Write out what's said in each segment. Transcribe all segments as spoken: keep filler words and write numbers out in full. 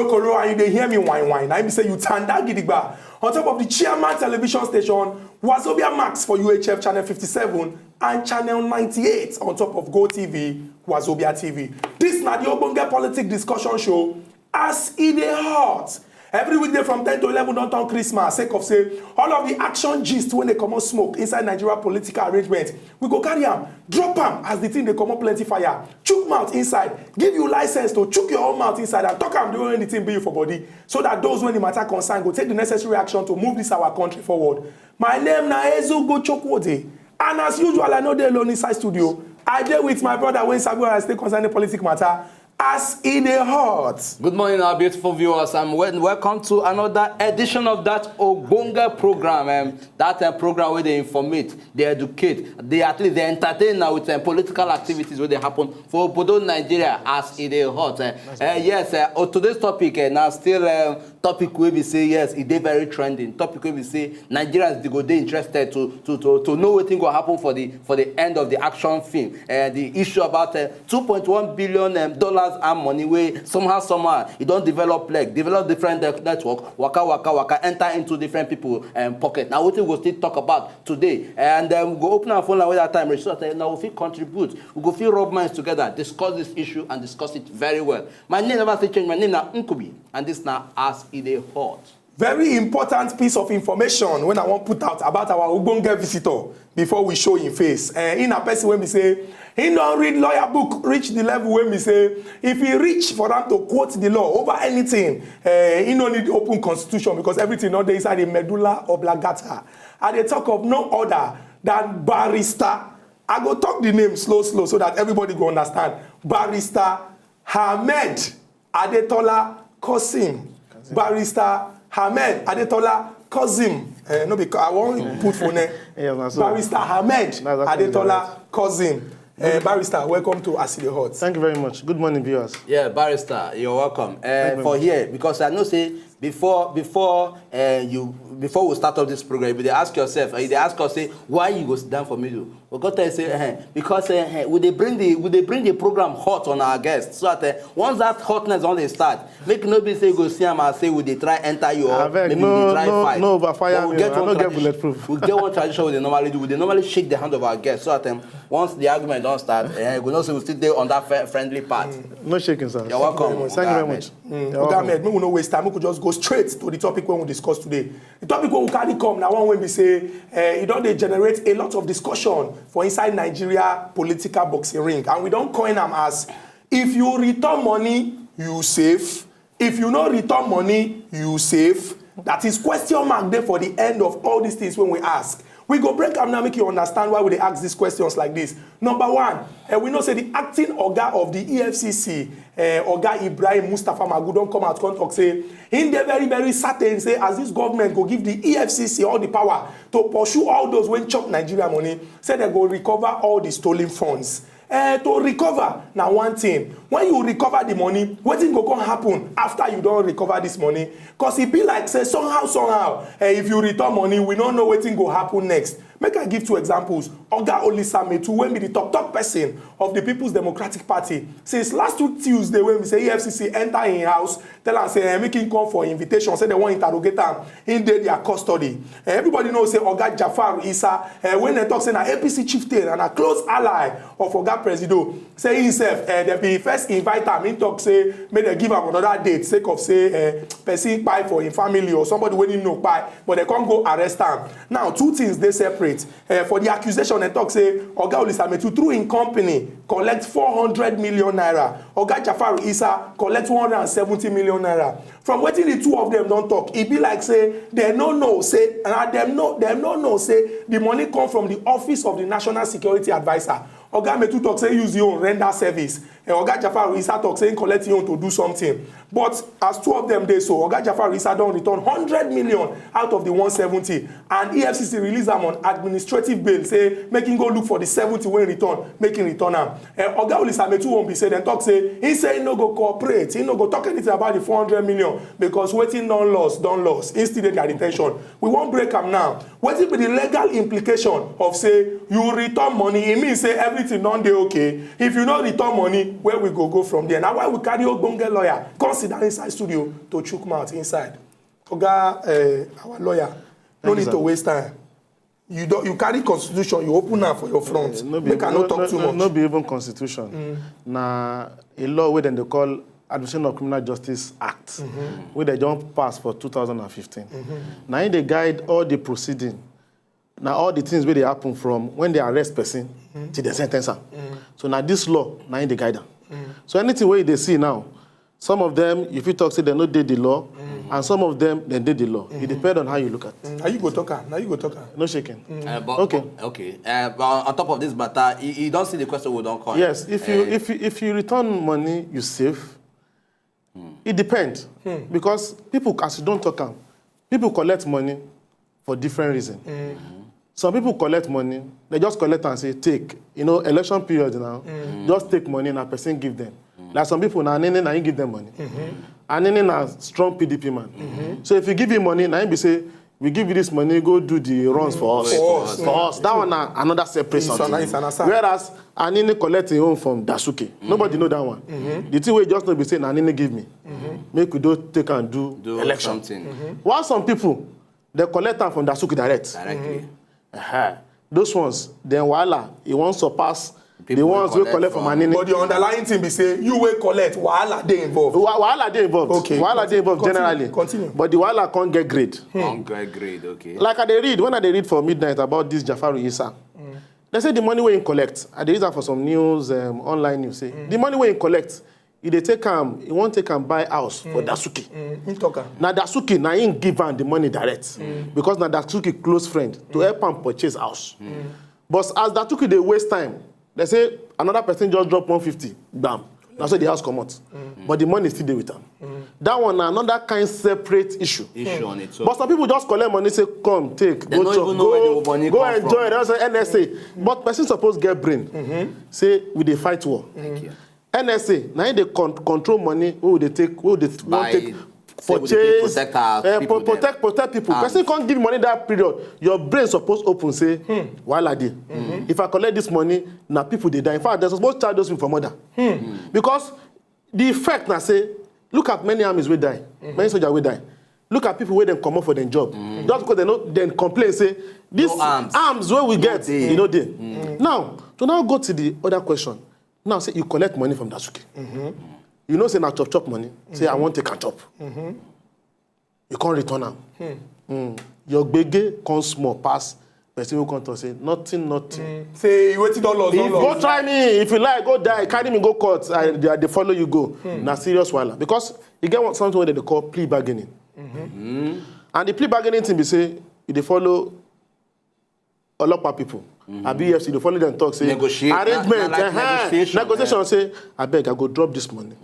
Koro, and you dey hear me whine whine. I be say you tanda gidigba on top of the Chairman Television Station, Wazobia Max for U H F channel fifty-seven and channel ninety-eight on top of Go T V, Wazobia T V. This na the Ogbonge Politic Discussion Show, as e dey hot. Every weekday from ten to eleven don turn Christmas, sake of say all of the action gist wey dey comot smoke inside Nigeria political arrangement, we go carry am, drop am as the thing dey comot plenty fire. Chook mouth inside, give you license to chook your own mouth inside and talk am the way the thing be you for body, so that those wey the matter concern go take the necessary action to move this our country forward. My name na Ezugo Chukwudi, and as usual, I no dey alone inside studio. I dey with my brother wey sabi where I stay concerning politic matter, as e dey hot. Good morning, our beautiful viewers, and wel- welcome to another edition of that Ogbonge program. Um, that uh, program where they informate, they educate, they at least they entertain now with uh, political activities where they happen for Obodo Nigeria as e dey hot. Uh, uh, yes, uh, oh, today's topic uh, now still um, topic wey be say yes, e dey very trending. Topic wey be say Nigerians dey go dey interested to to to to know wetin go happen for the for the end of the action film. Uh, the issue about uh, two point one billion um, dollars and money wey somehow somehow e don develop leg, develop different uh, network, waka waka waka enter into different people um, pocket. Na wetin we go still talk about today, and um, we go open our phone line when that time reach so that uh, now we fit contribute, we go fit rub minds together, discuss this issue and discuss it very well. My name never still change. My name na Nkubi, and this na as e dey hot. Very important piece of information when I wan put out about our ogbonge visitor before we show him face. Uh, he na person wey be say he don read lawyer book reach the level wey be say if he reach for am to quote the law over anything, uh, he no need open constitution because everything don dey inside the medulla oblongata. I dey talk of no other than Barrister. I go talk the name slow slow so that everybody go understand. Barrister Ahmed Adetola Cousin. Barrister Ahmed Adetola Cousin. Uh, no, because I wan put for name. Yes, na so. Barrister Ahmed That's actually Adetola Cousin. Uh, Barrister, welcome to As E Dey Hot. Thank you very much. Good morning, viewers. Yeah, Barrister, you're welcome. Uh, for here, because I know say before before uh, you before we start up this program, you dey ask yourself, uh, you dey ask us say why you go sit down for middle. We go tell you say eh, because eh, eh, we dey bring the we dey bring the program hot on our guests, so that eh, once that hotness don dey start, make e no be say you go see am as say we dey try enter you or Abeg, maybe no, we dey try no, fight. no overfire But we me, get I one no get tradition- bulletproof. We get one tradition we dey normally do. We dey normally shake the hand of our guests, so that um, once the argument don start, eh, we know say we still dey on that fri- friendly part. No shaking, sir. You're welcome. Thank you very Ahmed. much. Mm, Oga Ahmed, make we no waste time, make we just go straight to the topic wey we discuss today. The topic wey we carry come na one wey be say eh, e don dey generate a lot of discussion for inside Nigeria political boxing ring, and we don coin am as if you return money, you safe. If you no return money, you safe. That is question mark dey for the end of all these things wey we ask. We go break am now make you understand why we dey ask these questions like this. Number one, eh, we know say the acting oga of the E F C C, eh, Oga Ibrahim Mustapha Magu don come out come talk say he dey very very certain say as this government go give the E F C C all the power to pursue all those wey chop Nigeria money, say dem go recover all the stolen funds. Eh, to recover na one thing. When you recover the money, wetin go come happen after you don recover this money? Cause e be like say somehow somehow, eh, if you return money, we no know wetin go happen next. Make I give two examples. Oga Olisa Metu, wey be the talk talk person of the People's Democratic Party, since last week Tuesday wey be say E F C C enter im house, tell am say eh, make him come for invitation, say dem wan interrogate am, him dey their custody. Eh, everybody know say Oga Jafar Isa, eh, wey dem talk say na A P C chieftain and na close ally of Oga Presido, say himself eh, dem be first invite am, him talk say make dem give am another date sake of say eh, person kpai for him family or somebody wey him know kpai, but dem come go arrest am. Now two things dey separate. Eh, for the accusation dem talk say Oga Olisa Metu through him company collect four hundred million naira, Oga Jafar Isa collect one hundred and seventy million naira. From wetin the two of them don talk, e be like say dem no know say na dem no dem no know say the money come from the office of the National Security Adviser. Oga Metu talk say he use him own render service. Eh, Oga Jafar Isa talk say he collect him own to do something. But as two of them dey so, Oga Jafar Isa don return hundred million out of the one seventy, and E F C C release am on administrative bail, say make him go look for the seventy wey return, make him return am. Eh, Oga Olisa Metu won't be say dem talk say he say he no go cooperate, he no go talk anything about the four hundred million because wetin don loss don loss. He still dey their detention. We wan break am now. Wetin be the legal implication of say you return money? E mean say every Everything don dey okay. If you no return money, where we go go from there? Na why we carry ogbonge lawyer come sit down inside studio to chook mouth inside. Oga, eh, our lawyer, no need to waste time. You don, you carry constitution, you open am for your front. Make I no talk too much. No be even constitution. Na a law wey dem dey call Administration of Criminal Justice Act, wey dem don pass for two thousand and fifteen. Na im dey guide all the proceeding. Na all the things wey dey happen from when they arrest person till they sentence am. So na this law na im dey guide am. So anything wey you dey see now, some of them you fit talk say dem no dey the law, and some of them dem dey the law. It depend on how you look at it. Na you go talk am. Na you go talk am. No shaking. Uh, but, okay. Okay. Uh, but on top of this matter, you, you don see the question we don call. Yes, if you, uh, if you, if you return money you save, it depends. Because people, as you don talk am, people collect money for different reason. Some people collect money, they just collect and say, "Take." You know, election period now, just take money, na person give them. Like some people, na Anini na him give them money. Anini na strong P D P man. So if you give him money, na him be say, "We give you this money, go do the runs for us." For us. For us. That one na another separate something. Whereas Anini collect him own from Dasuki. Nobody know that one. The thing wey just know be say na Anini give me. Make we do take and do election. While some people, they collect am from Dasuki direct. Directly. Those ones, then wahala, e wan surpass the ones wey collect from Anini. But the underlying thing be say you wey collect, wahala dey involved. Wahala dey involved. Okay. Wahala dey involved generally. Continue. But the wahala come get grade. Come get grade, okay. Like I dey read, when I dey read for midnight about this Jafaru Isa, they say the money wey he collect, I dey use am for some news, um, online news, say the money wey he collect, e dey take am, e wan take am buy house for Dasuki. Him talk am. Na Dasuki, na him give am the money direct. Because na Dasuki close friend to help am purchase house. But as Dasuki dey waste time, they say another person just drop one fifty, bam. Na so the house comot. But the money still dey with am. That one na another kind separate issue. Issue on its own. But some people just collect money, say, "Come, take, go chop, go enjoy." They say N S A. But person suppose get brain. Say we dey fight war. Thank you. N S A na im dey con-, control money wey we dey take, wey we dey wan take purchase, protect our people. Person come give money that period. Your brain suppose open, say, "Hmm, wahala dey. If I collect this money, na people dey die." In fact, dem suppose charge those people for murder. Because the effect na say, look at many armies wey die, many soldiers wey die. Look at people wey dem comot for dem job. Just because dem no, dem complain say, "This arms wey we get, e no dey." Now, to now go to the other question. Now say you collect money from Dasuki. You know say na chop chop money. Say, "I wan take am chop." You can't return am. Your gbege come small pass person wey come talk say, "Nothing, nothing." Say wetin don loss, don loss. Go try me. If you like, go die. Carry me go court. I, I dey follow you go. Na serious wahala. Because you get one, something wey dem dey call plea bargaining. And the plea bargaining thing be say you dey follow olopa people, abi E F C, dey follow them talk say, negotiate, arrangement, na, na like, eh, negotiation, negotiation, say, "Abeg, I go drop this money.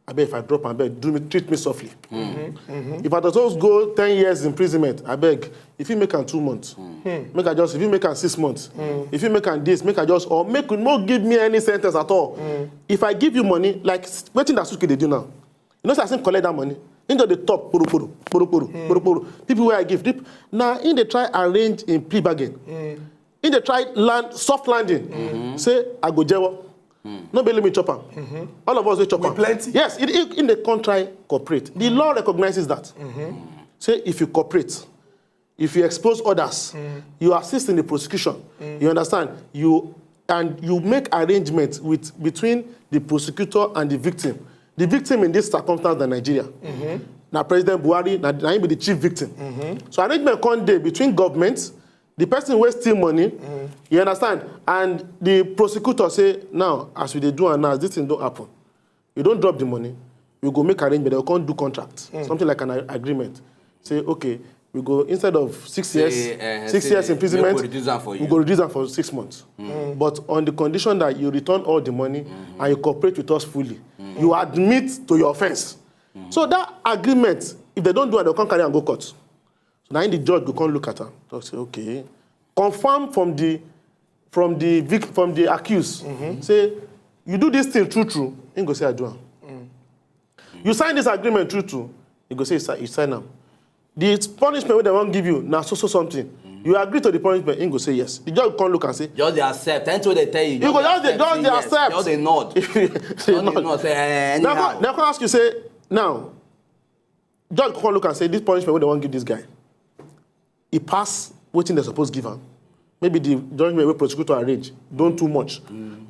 Abeg, if I drop am, abeg, do me, treat me softly. If I suppose go ten years imprisonment, abeg, if you make am two months, make I just, if you make am six months, if you make am this, make I just, or make you no give me any sentence at all. If I give you money, like s-, wetin Dasuki dey do now, you know say as him collect that money, him just dey talk, poro poro, poro poro, poro poro. People wey I give, deep, na him dey try arrange in plea bargain. Him dey try land, soft landing. Say, "I go jewo." No be let me chop am. All of us dey chop am. Plenty. Yes, it, it, him dey come try cooperate. The law recognizes that. Say if you cooperate, if you expose others, you assist in the prosecution. You understand? You, and you make arrangements with, between the prosecutor and the victim. The victim in this circumstance na Nigeria. Na President Buhari, na, na him be the chief victim. So arrangement come dey between government, the person wey steal money, you understand, and the prosecutor say, "Now, as we dey do am now, as this thing don happen, you don drop the money, we go make arrangement, we come do contract, something like an a-, agreement. Say, okay, we go, instead of six years, say, eh, six say years make imprisonment, we reduce am for you, we go reduce am for six months. But on the condition that you return all the money and you cooperate with us fully. You admit to your offense." So that agreement, if they don't do it, they'll come carry and go court. So now the judge go come look at am, talk say, "Okay, confirm from the, from the vic-, from the accused. Say, you do this thing true, true." He go say, "I do am." "You sign this agreement true, true." He go say, "You si-, you sign am." "The punishment wey dem wan give you na so, so something." You agree to the punishment, he go say yes. The judge come look and say, Just dey accept. Anything wey dem tell you, you go just dey just dey yes. Accept. Just dey nod. They Just dey nod. Nod. Say, eh, Dem anyhow. come dem come ask you say, now, judge come look and say, this punishment wey dem wan give this guy, e pass wetin dem suppose give am. Maybe the judgment wey prosecutor arrange don too much.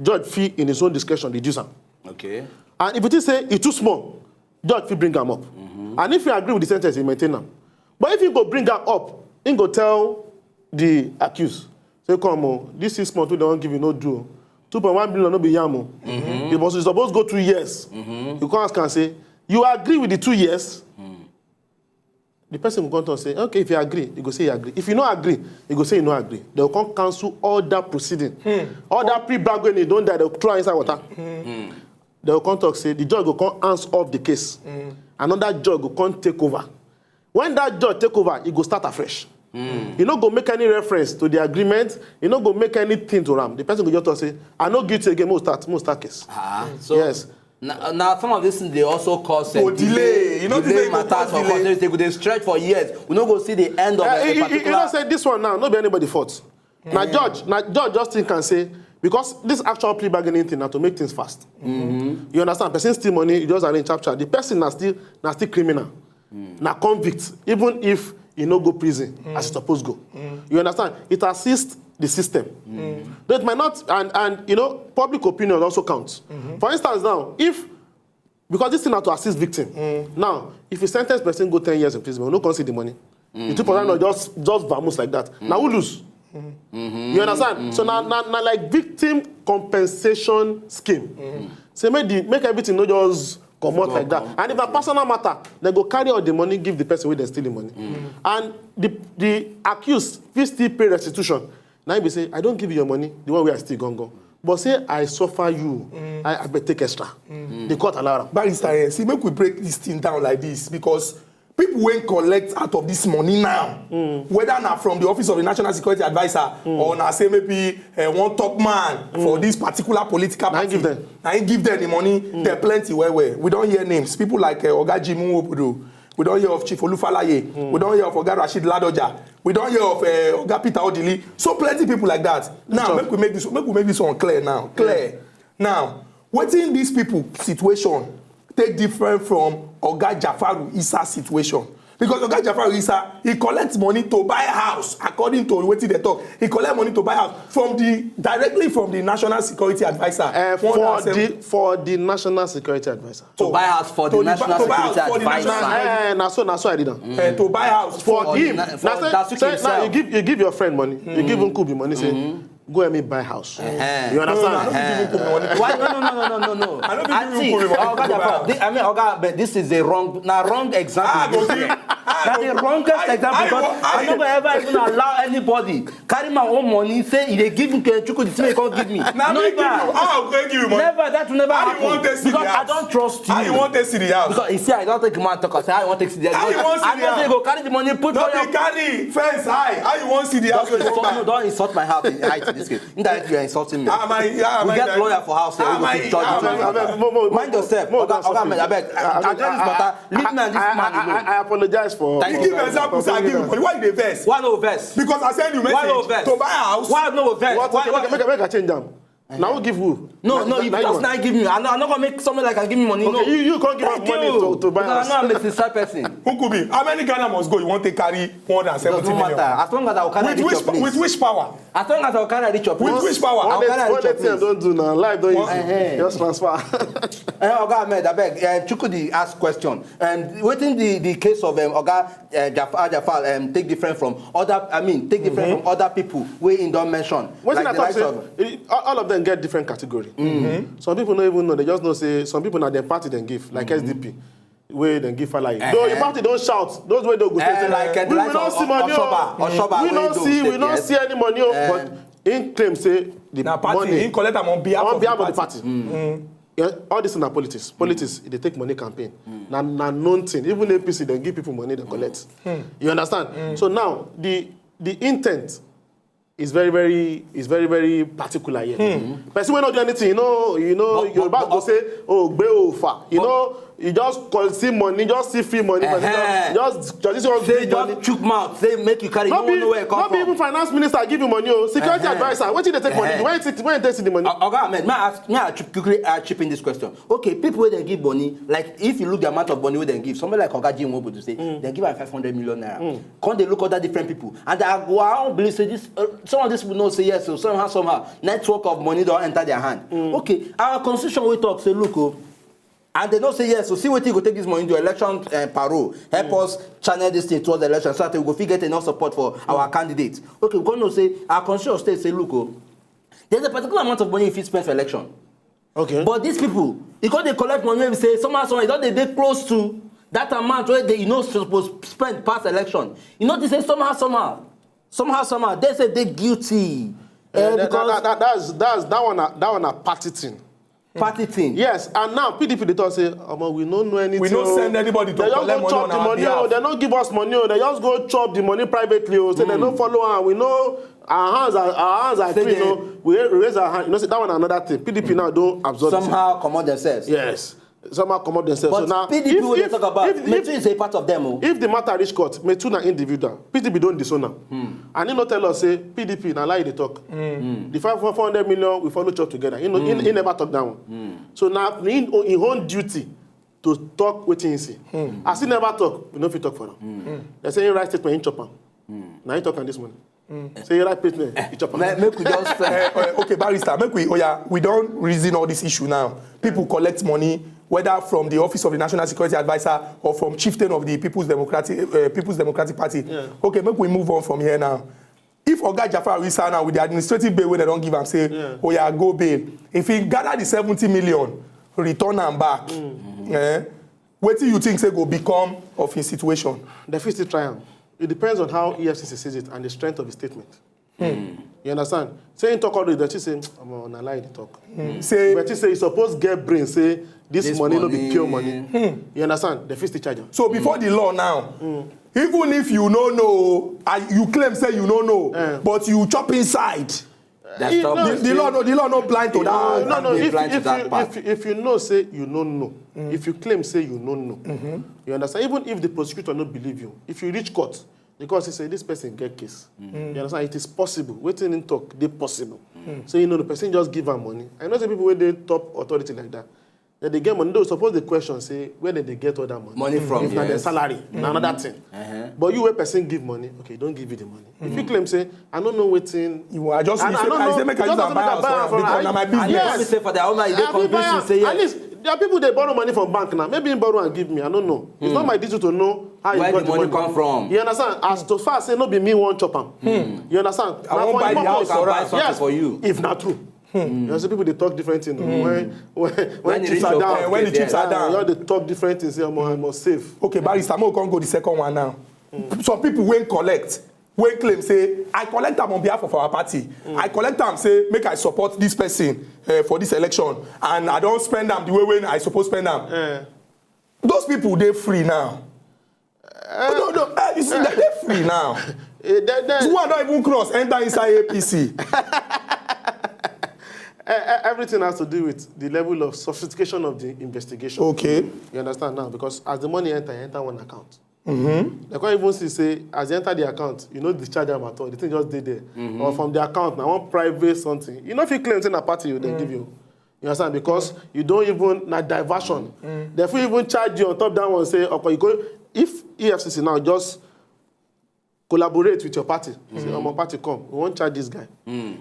Judge fit in his own discretion reduce am. Okay. And if you think say e too small, judge fit bring am up. And if you agree with the sentence, he maintain am. But if he go bring am up, he go tell the accused, say, come o, this six months wey dem wan give you no do o. Two point one billion no be yam o. You must, you suppose go two years. You come ask am say, you agree with the two years? The person go come talk say, okay, if you agree, you go say you agree. If you no agree, you go say you no agree. They go come cancel all that proceeding. All that pre-bargaining don die, they go throw am inside water. They go come talk say, the judge go come hands off the case. Another judge go come take over. When that judge take over, e go start afresh. E no go make any reference to the agreement. E no go make anything to am. The person go just talk say, I no guilty again, make we start, make we start case. Ah, so Yes. Now, now, some of these things dey also cause uh, To delay. You know, delay this thing go matters cause for delay. Court. They go dey stretch for years. We no go see the end of Uh, uh, you, a you, you particular. Know say this one now, no be anybody fault. Now judge, now judge just think and say, because this actual plea bargaining thing now to make things fast. You understand? Person steal money, you just arrange chapter. The person na still na still criminal, na convict, even if he no go prison as he suppose go. You understand? It assists the system. Though it might not, and and you know, public opinion also counts. For instance, now if because this thing na to assist victim. Now, if you sentence person go ten years in prison, we no come see the money. The two point nine just just vamoose like that. Now who lose? You understand? So now, now, now like victim compensation scheme. Say make the make everything no just comot like that. And if na personal matter, they go carry all the money give the person wey dem steal the money. And the the accused fit still pay restitution. Now he be say, I don give you your money, the one wey I steal gangan. But say I suffer you, I abeg take extra. The court allow am. Barrister, eh, see, make we break this thing down like this, because people wey collect out of this money now, whether na from the office of the national security adviser or na say maybe uh, one top man for this particular political Na him party, give them. Na him give them the money. Dem plenty well well. We don hear names, people like uh, Oga Jimu Obodo. We don hear of Chief Olufalaye. We don hear of Oga Rasheed Ladoja. We don hear of uh, Oga Peter Odili. So plenty people like that. Now, Sure. Make we make this make we make this one clear now. Clear. Now, wetin these people situation take different from Oga Jafaru Issa situation? Because Oga Jafaru Issa, he collect money to buy house, according to wetin they talk. He collect money to buy house from the directly from the national security adviser. Uh, One for hundred and seven the for the national security adviser. To buy house for the To the national to buy house security for the adviser. national security Eh, na so na so I did am. Eh, to buy house For for him, na- na for say Dasuki say now himself. you give you give your friend money, you give Nkubi money, say go help me buy house. Eh. You No, no, no, I no understand? fit give Nkubi money. Why? No, no, no, no, no, no, no. I no fit I give think. Nkubi money Oh, God, to buy Jafaru, this, I mean, Oga, but this is a wrong, na wrong example. Ah, You go give. see. Ah, That's a go- wrongest I- example I because wa- I- I never ever even allow anybody carry my own money, say if they give me Chuku, the thing they can't give me. Na me give you. How I go give you money? Never, that will never How you happen. Wan take see Because the I house? Don't trust you. How you wan take see the house? Because you see, I don't take man talk. I say I want take see the house. How you wan see I the know say house? Go carry the money, put No for be your. Carry fence high. How you wan see the house? Don't Wey you insult, wan no, buy? Don't insult my house in height in this case. That you are insulting me. Ah, my, ah, We my get guy. Lawyer for house here. Ah, We my, go judge ah, you. my, Abeg, mo- mo- mo- Mind yourself. mo- Oga, mo- Oga Ahmed, abeg. Ah, Address this ah, matter. Leave me and this I, man I, alone. I, I apologize for. Thank You you. give example, say I give you money. Why you dey vex? Why no vex? Because I send you Why no message vex? To buy house. Why no vex? What? Why, Okay, why? Make, make, make I change am. Now who give who? No, no, Na- if na you just you. Now give me, I no, I no go make something like I give me money. Okay, No. You you can't give am Thank money you. To, to buy Because house. I know I'm a sincere person. Nkubi, how many Ghana must go? You wan take carry one hundred and Does seventy not million? Matter. As long as I will carry With reach which your place. With which power? As long as I will carry reach your place. With which power? I will What they, carry what reach they your thing place. Don't do now? Life don't What? easy. Eh, eh. Just transfer. Eh, Oga Ahmed, abeg, eh, Chukwudi ask question. Um, wetin the the case of um, Oga uh, Jafar, Jafar um, take different from other, I mean, take different from other people wey he don mention. Wetin Like I the talk likes say, of eh, all all of them get different category. Some people no even know. They just know say some people na their party dem give, like S D P, wey dem give Falaye. Though the party don shout, those wey dey go Eh, say, like, eh, we, like we no O- see money o. Osoba, Osoba We wey no do see, state, we no yes. See any money o. Eh. But he claim say the Na party, money he collect am on behalf on of behalf the of the party. Yeah, all this na politics. Politics, e dey take money campaign. Na na known thing. Even A P C dem give people money dem collect. You understand? So now the the intent is very very is very very particular here. Person wey no do anything, you know, you know, But- Yoruba but- go say, oh, gbe ofa. You but- know, You just come see money, just see free money, but you Uh-huh. just just just Say give money. Just chook mouth. Say make you carry. You No no be know where it come no be from. Even finance minister give you money o. Security Uh-huh. Adviser, wetin dey take money? Uh-huh. Where it where it take see the money? O- Oga Ahmed, may I ask, may I chip, quickly uh, chip in this question? Okay, people wey dem give money, like if you look the amount of money wey dem give, somebody like Oga Jim Wobu to say dem give am five hundred million naira. Come dey look other different people, and I go I wan believe say this uh, some of these people know say yes, so somehow somehow network of money don enter their hand. Okay, our constitution wey talk say look o, and they know say yes, so see wetin go take this money do election uh, parole, help us channel this thing towards the election so that we go fit get enough support for our candidate. Okay, we come know say our constitution state say look o, there's a particular amount of money you fit spend for election. Okay. But these people, e come dey collect money wey be say somehow somehow e don dey dey close to that amount wey dey you no suppose spend pass election. You know they say somehow somehow somehow somehow they say they guilty. Eh, Eh, that, because that, that, that's that's that one na- that one na party thing. Party thing. Yes, and now P D P dey talk say, omo, we no know anything. We no o. send anybody to They just collect go money chop on the our money o. behalf. They no give us money o. They just go chop the money privately o. Say they no follow am. We know our hands are our hands are Say clean they- o. We raise our hand. You know, say that one na another thing. P D P now don absorb. This. Somehow comot themselves. Yes, somehow comot themselves. But So now, P D P if wey dey if talk about if, me if, too is a part of them o. if the matter reach court, me too na individual. P D P don disown am. And he no tell us say P D P na lie dey talk. The five four hundred million we follow chop together. He no he, he never talk that one. So now in in own duty to talk wetin he see. As he never talk, we no fit talk for am. They say he write statement, he chop am. Na he talk am this morning. Say he write statement, he chop am. Make, make we just uh, Eh, eh, okay, barrister, make we, oh yeah, we don reason all this issue now. People collect money, whether from the office of the National Security Adviser or from chieftain of the People's Democratic uh, People's Democratic Party. Yeah. Okay, make we move on from here now. If Oga Jafar Issa now with the administrative bail wey dem don give am say, Yeah. oh yeah, go bail. If he gather the seventy million, return am back. Eh? Wetin you think say go become of his situation? They fit still try am. It depends on how E F C C sees it and the strength of the statement. You understand? Say he talk all this, they still say, "Omo, na lie dey talk." Say But he say he suppose get brain. Say this, This money no be money. Pure money. You understand? They fit still charge am. So before the law now, even if you no know, I, you claim say you no know, Eh. but you chop inside. That's He top. no- The, the law no, the law no blind to that. No, no, no. Be If, blind to if, that you, part. if, if you know say you no know, if you claim say you no know, you understand? Even if the prosecutor no believe you, if you reach court, because he say this person get case, you understand? It is possible. Wetin he talk dey possible. So you know the person just give am money. I know say people wey dey top authority like that, that they get money. They suppose the question say where did they get all that money? Money from, If na their yes. Salary, na another thing. Uh-huh. But you wey person give money, okay, don't give you the money. If you claim say I don't know wetin You, I just I, you I say, don't I know. say make I You use just am make buy I house buy for am am for because am. na my business. And Yes. you say for their own, you dey I fit buy convince you am. say At yes. Least there are people they borrow money from bank now. Maybe he borrow and give me. I don't know. It's not my duty to know how Where he got the the money money. Come from. You understand? As to far say no be me one chop am. You understand? I Na wan for buy him the house purpose. for Buy am. something Yes. For you. If na true. You know, some people they talk different things. When when when When it chips reach are your down, Eh, when the pocket, chips are yeah. down. Yeah, they talk different things. Say, "Omo, I must save." Okay, barrister, make we come go the second one now. Some people wey collect, wey claim say I collect am on behalf of our party. I collect am say make I support this person uh, for this election, and I don spend am the way wey I suppose spend am. Eh. Those people dey free now. No, no, eh, you see, they dey free now. Eh, then- then- Who I don even cross enter inside A P C. Eh, eh, everything has to do with the level of sophistication of the investigation. Okay. You understand now? Because as the money enter, e enter one account. They can't even see say as they enter the account, you know, discharge them at all. The thing just did there. Or from the account, now one private something. You know, if you claim say na party, you they give you. You understand? Because you don't even na diversion. They fit even charge you on top that one. Say, okay, you go if E F C C now just collaborate with your party. Say, "Omo, party come. We won't charge this guy."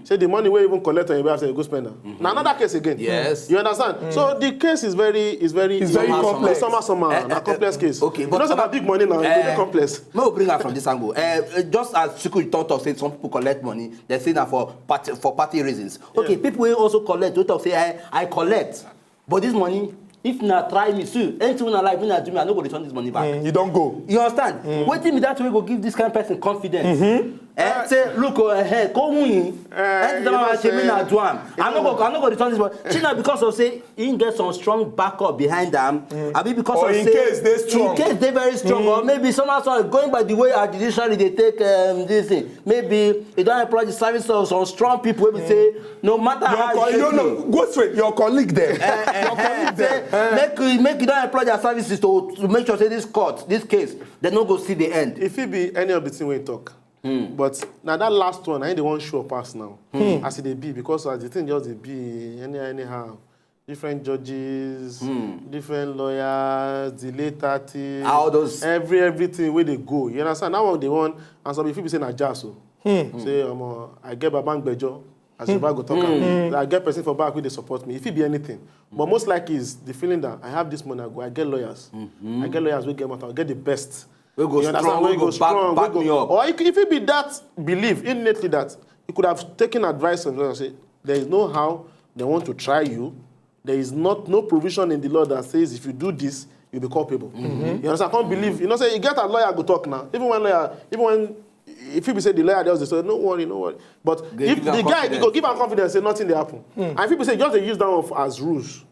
Say the money we even collect on your behalf, say you go spend am. Now another case again. Yes. You understand? So the case is very, is very, It's very complex. Somehow, somehow, Eh, na eh, complex eh, case. Okay, You but know, say na big money now. It's eh, very complex. Make we bring am from this angle. Uh, just as Chuku talk talk say some people collect money, they say na for party for party reasons. Okay, Yeah. People wey also collect, wey talk say I I collect, but this money, if na try me, see anything wey na like, when I do me, I no go return this money back. Mm, you don go. You understand? Wetin be that way go give this kind person confidence? Eh, say, look, oh, eh, eh, come on. Eh, Anything you know, that say, me na do am. I no go, I no go return this one. Shey na because of say he get some strong backup behind am. Abi because Or of in say case dey strong. In case dey very strong, or maybe somehow, somehow going by the way our judiciary dey take um, this thing, maybe he don employ the service of some strong people wey be say no matter Your how co- you you shake no, you, no, go straight. Your colleague there. Eh, eh, Your eh, colleague say, there. Make you make you don employ their services to to make sure say this court, this case, they no go see the end. If it be any of the thing we talk, but now that last one, I dey wan show pass now. As it dey be, because as the thing just dey be any anyhow. Different judges, different lawyers, the late thirties, All those every everything wey dey go. You understand? That one dey wan and some people say na jazz o. Say omo, I get Baba Ngbejo as Yoruba go talk am. I get person for back wey dey support me. If it be anything, but most likely is the feeling that I have this money, I go, I get lawyers, I get lawyers wey get matter, I get the best. Wey go You understand? strong, Wey wey go go back, strong, back wey go me up. Or it, if it be that belief innately that you could have taken advice from them and say there is no how they want to try you. There is not no provision in the law that says if you do this, you'll be culpable. You understand? I can't believe. You know, say you get a lawyer go talk now. Even when lawyer, even when if people say the lawyer does this, so no worry, no worry. But They if give am the guy confidence. go give am confidence, say nothing dey happen. And if people say just dey use that one for, as rules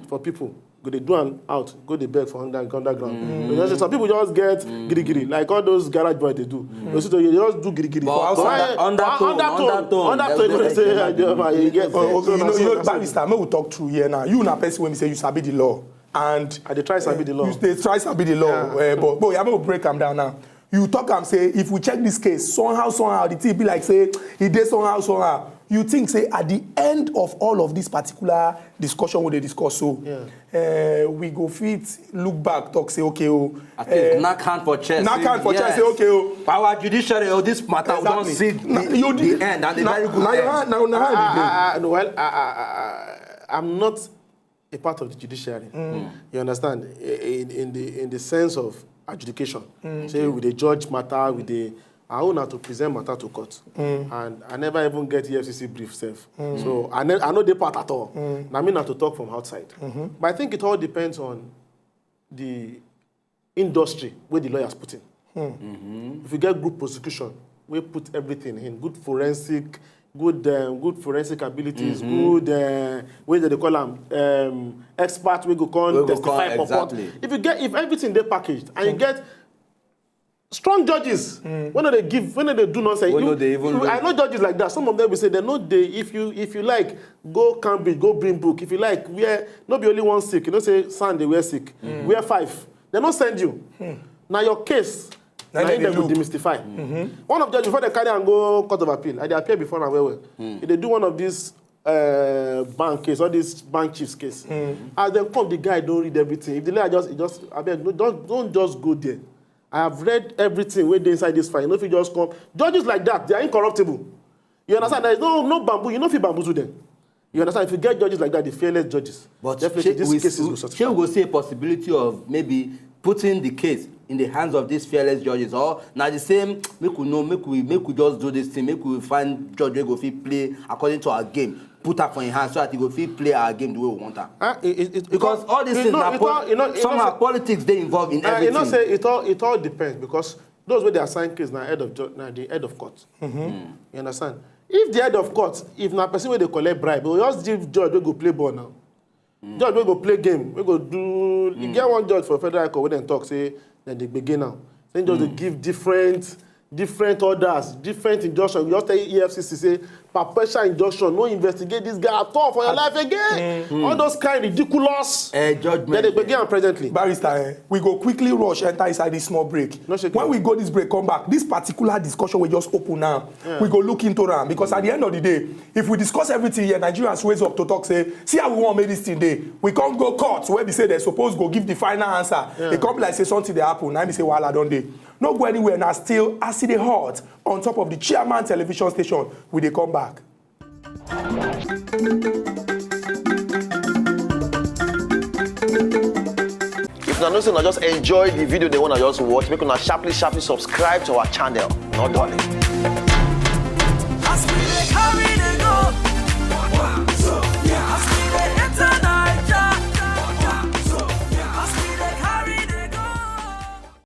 for people, go dey do am out, go dey beg for under underground. You know, say some people just get giri giri, like all those garage boys dey do. You see, you just do giri giri. But But outside, why- undertone, undertone, undertone, undertone, they go say, like, "Yeah, man, you get Oh, okay, you know, you know, barrister, make we talk true here now. You na person wey be say you sabi the law, and I dey try sabi the law. You dey try sabi the law, Yeah. eh, but but yeah, make we break am down now. You talk am say if we check this case somehow somehow the thing be like say e dey somehow somehow. You think say at the end of all of this particular discussion wey dey discuss so, Yeah. eh, we go fit look back talk say okay o, At least eh, knack hand for chest. knack say, hand for chest, say, yes. okay o. For our judiciary, oh, this matter, we don Exactly. see Na- the, you the did- end and the na- very good na your end. hand- na- na hand you dey. Ah, ah, ah, no, well, ah, ah, ah, ah, I'm not a part of the judiciary. You understand? In, in the in the sense of adjudication, say we dey judge matter, we dey. I own na to present matter to court, and I never even get E F C C brief sef. So I ne- I no dey part at all. Na me na to talk from outside. But I think it all depends on the industry wey the lawyers put in. If you get good prosecution wey put everything in, good forensic, good um, good forensic abilities, good uh, wey dem dey call am um, expert wey go come Wey go testify come, for court. exactly. If you get if everything dey packaged and you get strong judges wey no dey give wey no dey do nonsense. Wey You- no dey even you- look. I know judges like that. Some of them be say they no dey. If you if you like, go Cambridge, go bring book. If you like, wear no be only one sick. You know say sand dey wear sick. Wear five. They no send you. Na your case. Na Na they him they go look. demystify. One of judges before they carry and go court of appeal. I dey appear before am well well. He dey do one of these uh, bank case, all this bank chiefs case. As dem come, the guy don read everything. If the lawyer just, he just, abeg, no, don't, don't just go there. I have read everything wey dey inside this file. You no fit just come. Judges like that, they are incorruptible. You understand? There is no no bamboo. You no fit bamboozle them. You understand? If you get judges like that, the fearless judges, But definitely shey these we, cases we, go shey we satisfy. go see a possibility of maybe putting the case in the hands of these fearless judges, or na the same make we know, make we make we just do this thing, make we find judge wey go fit play according to our game, put am for him hand so that he go fit play our game the way we want am. Ah, it, it, it, Because it, all these it, things no, na it pol- all- it, no, it, somehow no, politics dey involved in Uh, you know, everything. say it all it all depends because those wey dey assign case na head of ju- na the head of court. You understand? If the head of court, if na person wey dey collect bribe, we just give judge wey go play ball now. Judge wey go play game, wey go do. You get one judge for federal court wey dem talk say dem dey gbege now. Say just dey give different different orders, different injunction. You just tell E F C C say perpetual injunction, no investigate this guy at all for your life again. All those kind ridiculous. Eh, judgment. Dem dey gbege am presently. Barrister, eh, we go quickly rush enter inside this small break. No shaking. When we go this break, come back. This particular discussion we just open now, Yeah. we go look into am because at the end of the day, if we discuss everything here, Nigerians raise up to talk say, see how we wan make this thing dey. We come go court where we say they suppose go give the final answer. Yeah. They come be like say something dey happen. Na me say wahala don dey. No go anywhere na still as e dey hot on top of the chairman television station. We dey come back. If una know say una just enjoy the video dem wey una just watch, make una sharply sharply subscribe to our channel. No dulling.